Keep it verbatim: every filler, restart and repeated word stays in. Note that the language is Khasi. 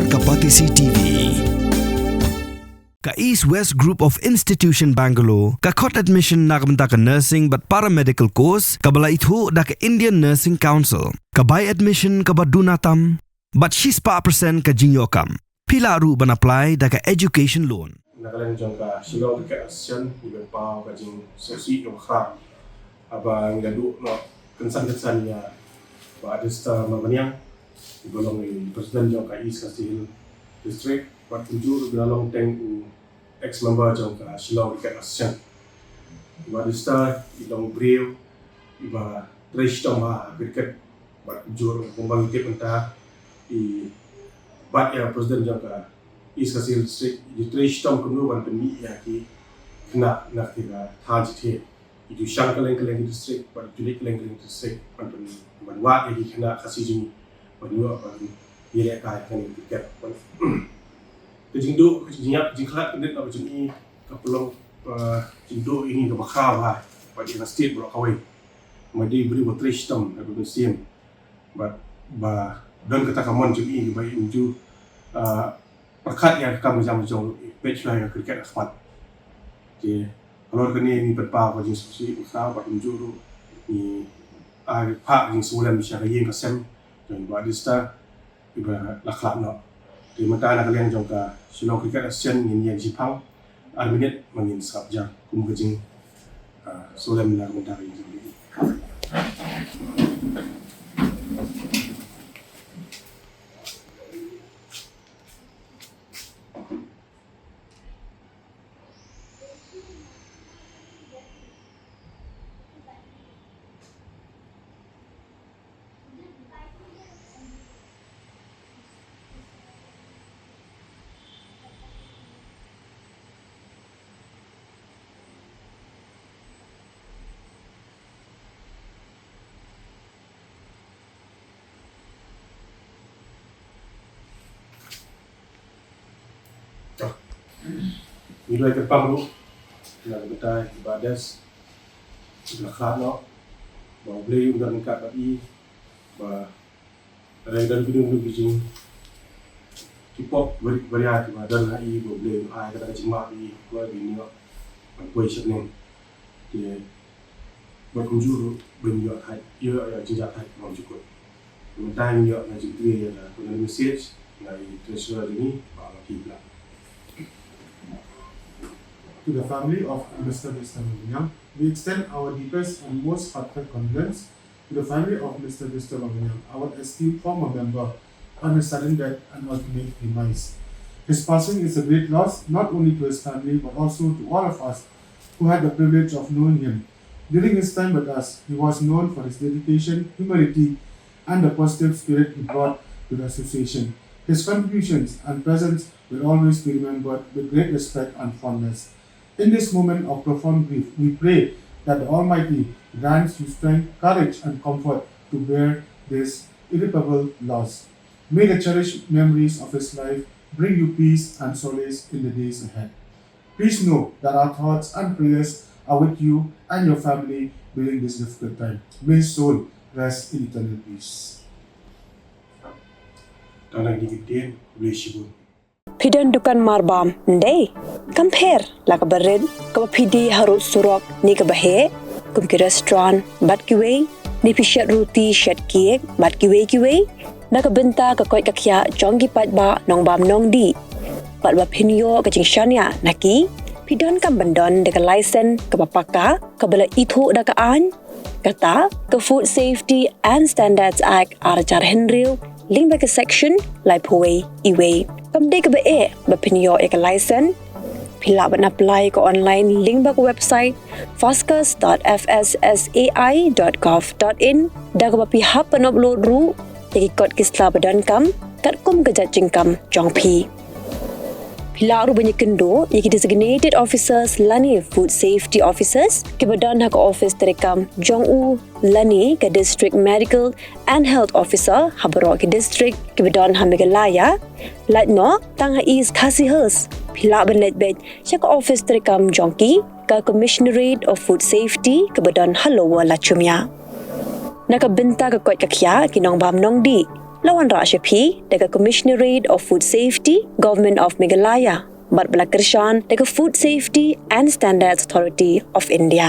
Ka Batesi T V. Ka East West Group of Institution Bangalore ka khot admission na ka bynta ka nursing bad paramedical course kaba la ithuh da ka Indian Nursing Council. Ka bai admission kaba duna tam bad shispah percent ka jingïoh kam. Phi lah ruh ban apply da ka education loan. Na ka liang jong ka Shillong Cricket Association, ngi pynpaw ka jingsngewsih kaba khraw haba ngi la duh noh kynsan kynsan ïa Bah Desta Marbaniang, uba long i president jong ka East Khasi Hills District, bad kumjuh ruh ba long teng u ex member jong ka Shillong Cricket Association. Bah Desta i long briew iba trei shitom ha cricket, bad jur kumba ngi tip mynta i bat ïa president jong ka East Khasi Hills District, i trei shitom kumno ban pynmih ïa ki khynnah na ka thaiñ shatei. I ju shang kylleng kylleng ki district, bad i ju leit kylleng kylleng ki district ban pyn, ban wad ïa ki khynnah Khasi jong ngi ban ïoh ban ïalehkai ha kane ka cricket. Ka jingduh, ka jingïap, jingkhlad kyndit na ka jong i ka pynlong, uh, jingduh ïa ngi kaba khraw bha, bad ïa ka state baroh kawei. Ma dei briew ba trei shitom na ka mynsiem, bad ba don kata ka mon jong i ba i ju, uh, pyrkhat ïa ka kam ka jam jong i, peit shuwa ïa ka cricket ha khmat. Te halor kane ngi pynpaw ka jingsngewsih kaba khraw, bad kumjuh ruh ngi ai phah ka jingsngewlem sha ka ïing ka sem jong i Bah Desta iba la khlad noh. Te mynta na ka liang jong ka Shillong Cricket Association ngin ïeng shiphang ar minit ba ngin sngap jar kum ka jing, ah, sngewlem na ka bynta ka ïing jong i. Ngi duwai kyrpang ruh na ka bynta i Bah Des, i ba la khlad noh, ba U Blei un don ryngkat bad i, ba lada don kino kino ki jingkitkhlieh barit baria kiba don ha i, ba U Blei un ai kata ka jingmap ïa i, ba in ïoh ban poi sha bneng. Te bad kumjuh ruh ba in ïoh thait, ïoh ïa ka jingjia thait bymjukut. Mynta ngin ïoh ka jingkren ïa ka condolence message na i treasurer jong ngi, Bah Lucky Blah. To the family of Mister Desta Marbaniang, we extend our deepest and most heartfelt condolence to the family of Mister Desta Marbaniang, our esteemed former member, on his sudden death and ultimate demise. His passing is a great loss not only to his family but also to all of us who had the privilege of knowing him. During his time with us, he was known for his dedication, humility, and the positive spirit he brought to the association. His contributions and presence will always be remembered with great respect and fondness. In this moment of profound grief, we pray that the Almighty grants you strength, courage, and comfort to bear this irreparable loss. May the cherished memories of his life bring you peace and solace in the days ahead. Please know that our thoughts and prayers are with you and your family during this difficult time. May his soul rest in eternal peace. Tang na kine ki ktien, khublei shibun. Phi don dukan marbam, ym dei? Kam pher, la kaba rit, kaba phi die harud surok, ne kaba heh, kum ki restaurant, bad kiwei, ne phi shet ruti, shet cake, bad kiwei kiwei, na ka bynta ka koit ka khiah jong ki paidbah nongbam nongdih. Bad ba phin ïoh ka jingshaniah na ki, phi donkam ban don da ka license kaba paka, kaba la ithuh da ka aiñ, kata ka Food Safety and Standards Act ar hajar hynriew, lyngba ka section laiphew wei E wei. Kam dei kaba eh ba phin ïoh ïa ka license. Phi lah ban apply ka online lyngba ka website fascus dot F S S A I dot gov dot in, da kaba phi hap ban upload ruh ïa ki kot ki sla ba donkam katkum ka jait jingkam jong phi. Phi lah ruh ban ïakynduh ïa ki designated officers lane food safety officers kiba don ha ka office treikam jong u lane ka District Medical and Health Officer ha baroh ki district kiba don ha Meghalaya. Lait noh tang ha East Khasi Hills, phi lah ban leit beit sha ka office treikam jong ki, ka Commissionerate of Food Safety kaba don ha Lower Lachumia. Na ka bynta ka koit ka khiah ki nongbam nongdih, la wanrah sha phi da ka Commissionerate of Food Safety, Government of Meghalaya, bad ba la kyrshan da ka Food Safety and Standards Authority of India.